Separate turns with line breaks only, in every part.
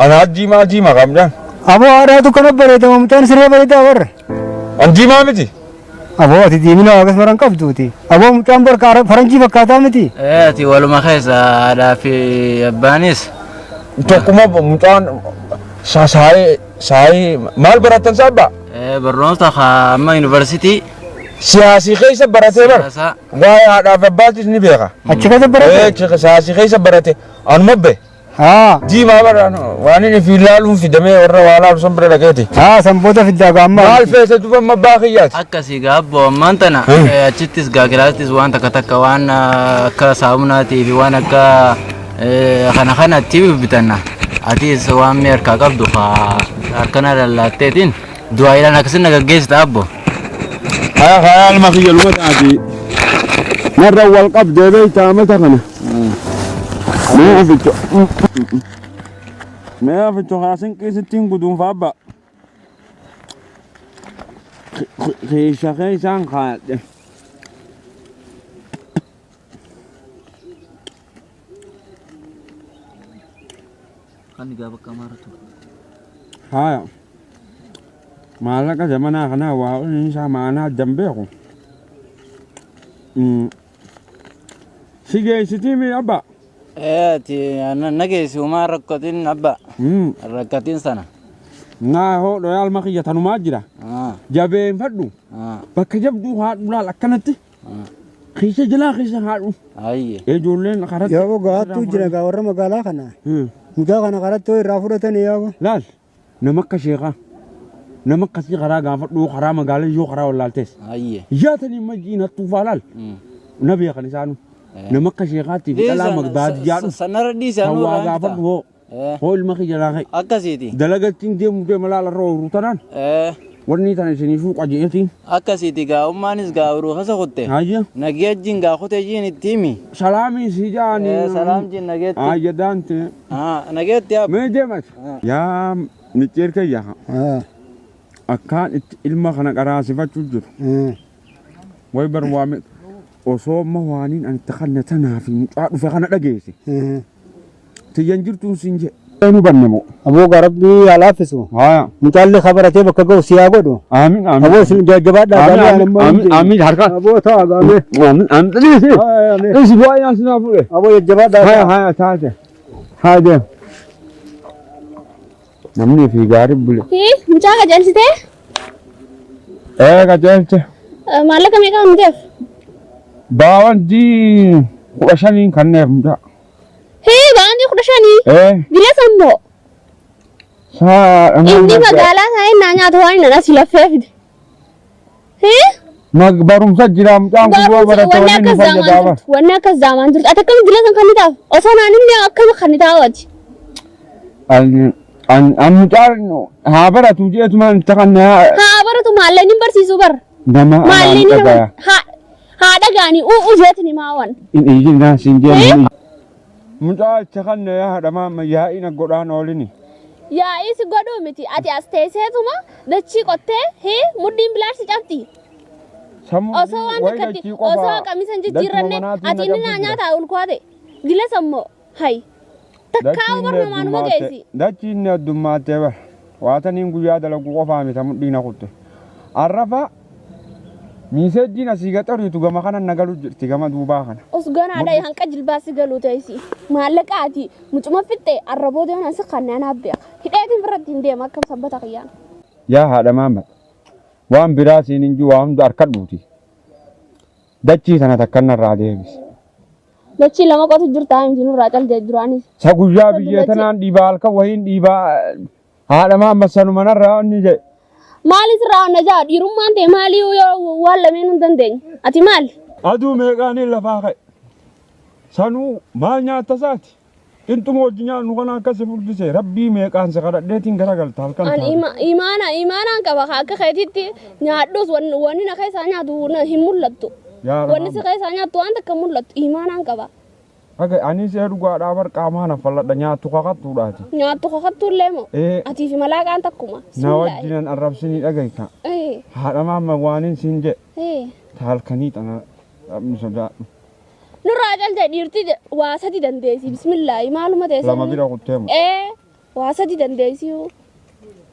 Anaa diimaa diimaa qaamdhaan.
Aboo haadhaatu kana bareeda mucaan siree bareedaa warra.
An diimaa miti.
Aboo ati diimina akkas maran qabduuti. Aboo mucaan barka faranjii fakkaataa miti.
Ati waluma keessa haadhaa fi abbaanis.
Tokkuma mucaan saayee saayee maal barattan saabbaa?
Barnoota amma yuunivarsiitii.
Siyaasii keessa baratee bara. Waa'ee haadhaa fi abbaatis ni beeka.
Achi keessa barate?
Siyaasii keessa barate. Anuma be.
Haa.
Diimaa bara waan inni fi ilaaluun fidamee warra waa laalu san bira dhaqeeti.
Haa san booda fiddaa gaammaa.
Maal feese duba amma abbaa kiyyaati.
Akkasii gaa abboo ammaan tana achittis gaa kilaasittis waan takka takka waan akka saamunaatii fi waan akka kana kanatti bitanna. Atis waan mi'a harkaa qabdu harkana lallaatteetiin du'aayiidhaan akkasin na gaggeessita abbo.
Haya haya ilma kiyya luma taati. Narra wal qabdee beektaa mata kana. Mee aficho.
Mee aficho haasin qisittiin guduunfa abba. Keessa keessaan kaadhe.
Kan gaa bakka maaratu.
Haya. Maallaqa zamanaa kanaa waa inni isaa maanaa addan beeku. Si geessitii mi abba?
Ati na geessi homaa rakkatin abba. Rakkatin sana.
Naa hodho yaalma kiyya tanumaa jira. Jabeeffadhu. Bakka jabduu haadhu laal akkanatti. Keessa jalaa keessa haadhu.
Ayye.
Ijoolleen karatti.
Yaaboo gahattuu jira gaa warra magaalaa kana. Mucaa kana karatti hoo irraa fudhatanii yaaboo.
Laal nama akka sheekaa. Nama akkasii karaa gaafadhu karaa magaalaa yoo karaa wallaaltees.
Ayye.
Yaatanii majiin hattuufaa laal. Na beekan isaanu. Nama akka sheekaatti fi dhalaa baadiyyaa dhufu.
Sanarra dhiise
Kan
anuu
waa
irraa
gaafadhu hoo. Hoo ilma kiyya laa ka'e.
Akkasiiti.
Dalagattiin deemu deema laala irra ooluu tanaan. Wanni tana isiniifuu qajeeltiin.
Akkasiiti gaa ummaanis gaa uruu keessa kutte.
Ayya.
Nagee wajjin gaa kutee jiin itti himi.
Salaamii si jaani.
Salaam jiin nageetti.
Ayya daante.
Nageetti yaa.
Mee deemas. Yaa micciir kiyya. Akkaan itti ilma kana qaraasifachuu jiru. Way bar waame osoo amma waaniin ani itti kanne tanaa fi mucaa dhufe kana dhageesse. Tiyyan jirtuun siin jedhe. Nu banne moo?
Aboo gaa rabbii haa laaffisu.
Haya.
Mucaallee kabaratee bakka ga'u si haa godhu.
Aamin aamin.
Aboo isin jajjabaadhaa
Aamin
gaarii
aamin aamin aamin harka.
Aboo ta'a gaamee.
Aamin aamin. Dhiisi. Dhiisi bu'aa yaa sinaa fuudhe.
Aboo jajjabaadhaa.
Haya haya taate. Haa deem. Namni fi gaarii bule.
Hii, mucaa qajeelchitee?
Ee qajeelche.
Maallaqa meeqa kennuuf?
Baawandii 15 kanneef mucaa.
Hii, baandii 15?
Ee.
Dila sammoo.
Saa
Inni magaalaa taa'ee naa nyaata waan inni asii laffee fide. Hii?
Mag barumsa jira mucaan kun yoo barate
Wanni
wanni nu
akkas
fayyadaa
zaamaan
bara.
jirtu. Wanni akkas zaamaan jirtu. Ati akkamitti dila san kan ni taaf? Osoo naan inni akkam kan ni taa'u ati?
An mucaan haa baratu jeetumaan itti kan
Haa baratu maalleen hin barsiisuu bara.
nama anaan
Maalleen nama
dhagaya.
haa dhagaanii u'u jeetin himaa waan.
In iyyin siin jeen. Mucaa itti kan yaa haadha yaa'ina godhaan oolini.
Yaa'ii si godhuu miti ati as teesseetuma dachii qottee hii mudhiin bilaarsi cabxi. Osoo waan takkatti osoo qamisa hin jijjiirranne ati inni naa nyaataa ulkaate dila sammoo hay takkaa barnoomaanuma geessi.
Dachiin ni addummaatee bara. Waataniin guyyaa dalagu qofaa miti mudhii na kutte. Arrafa miiseejjiin asii gaxariitu gama kana nagalu jirti gama duubaa kana.
Os ganaadha hanqa jilbaasi galuu teessi. Maallaqa ati mucuma fixxe arraboo deeman asi kanneen abbeeka. Hidheetiin biratti hin deema akkam sabbata kiyyaan.
Yaa haadha maama waan biraa siin hin jiru waa hunda harkadhuuti. Dachii sana takka narraa deebisi.
Dachii lama qotu jirta miti nurraa caltee duraanis.
Sa guyyaa biyyee tanaan dhiibaa halkan wahiin dhiibaa haadha maama sanuma narraa inni jedhe.
Maali sirraa onna jaa dhiirummaan ta'e maali yoo waan lameen hin dandeenye ati maali?
Aduu meeqaaniin lafaa ka'e. Sanuu maal nyaatta isaati? Qinxuma hojii nyaannu kana akkasi furdise rabbii meeqaan si kadhadheetiin garagalta halkan
An imaana imaanaan qaba akka keetitti nyaadhus wanni na keessaa nyaatu hin mul'attu. Wanni si keessaa nyaattu waan takka mul'attu imaanaan qaba.
Akka ani see dhugaadhaa bar qaamaa na falladha nyaattu kakattuudhaati.
Nyaattu kakattuu illee moo? Atii fi malaaqaan takkuma.
Na wajjinan arrabsinii dhagayta. Haadha maama waanin siin jedhe. Halkanii tana rabbi sodaadhu.
Nurraa calte dhiirti waa sadi dandeessi bismillaahi maaluma teessa.
Lama bira kuttee moo?
Waa sadi dandeessiyuu.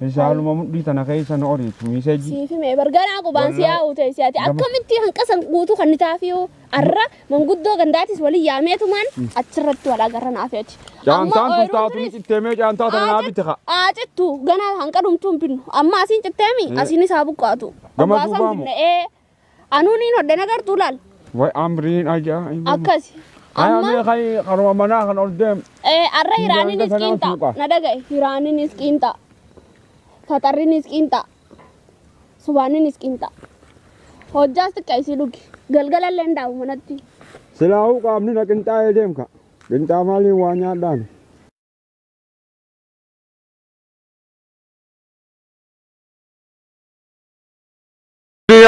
Isaaluma mudhii tana keessa na oriitu miiseejii.
Siif hime barganaa qubaan si yaa'u teessi ati akkamitti hanqasan guutuu kan taafiyu arra manguddoo gandaatis waliin yaameetumaan achirratti wal agarra naafeeti.
Caantaan tun taatu ni citteemee caantaa tana naa bitti kaa.
Aacittu ganaa hanqa dhumtuu hin binnu amma asiin citteemi asiin isaa buqqaatu.
Gama
Obbaasan
duubaa moo?
binna ee anuun hin hodhe nagartuu laal
Way amriin ajaa'iba.
akkasi.
Amma
Amma
mee kai karuma manaa kan ol deem.
arra hiraaninis
Hanga
qiinxa
kanaa
na dhagaye hiraaninis qiinxa faxarrinis qiinxa subaaninis qiinxa hojjaas xiqqa isii dhugi galgalallee hin daawu manatti.
Silaahuu qaamni na qinxaa'ee deemka. Qinxaa maaliin waa nyaadhaan?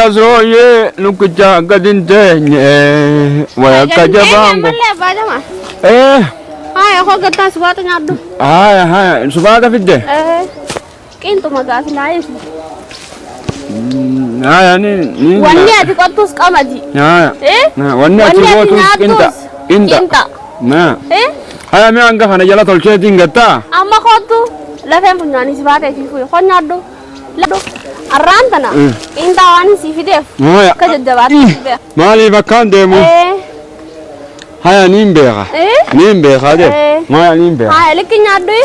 Asooyyee lukkicha gadi hin teenye way akka jabaan go.
Ammallee abbaa jamaa.
Eh,
Haya koo gattaa subaata nyaadhu.
haya haya subaata fidde.
Qiinxuma gaafi
Haya ni ni.
Wanni ati qottus qamadi.
Haya.
Eh?
Wanni ati gootus qinxa. Qinxa.
Qinxa.
Na.
Eh?
Haya mee hanga kana jala tolcheetiin gattaa.
Amma kottu lafeen funyaanii si baatee fi fuyi koo nyaadhu. Ladhu. Arraan tana qinxaa waan si fideef
Haya.
akka jajjabaatti si beeka.
Maaliif akkaan deemu?
Eh?
Haya niin beeka.
Eh?
Niin beeka de.
Eh.
Haya niin beeka.
Haya likki nyaadhu.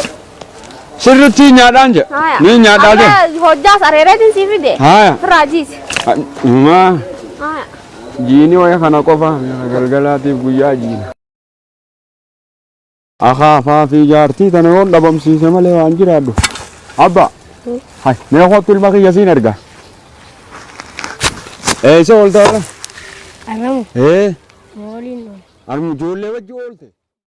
Sirriitti nyaadhaan jedhe.
Haya.
Niin nyaadhaa de.
Arra hojjaas areereetiin si fide.
Haya.
Firraa jiisi.
Maa
Haya.
jiini waya kana qofa galgalaatiif guyyaa jiina. Akaafaa fi jaartii tana yoon dhabamsiise malee waan jiraadhu. Abba. Hay mee kottu ilma kiyya siin erga. Eessa oolta?
Arramu
Ee.
waliin oole.
Armu ijoollee wajji oolte.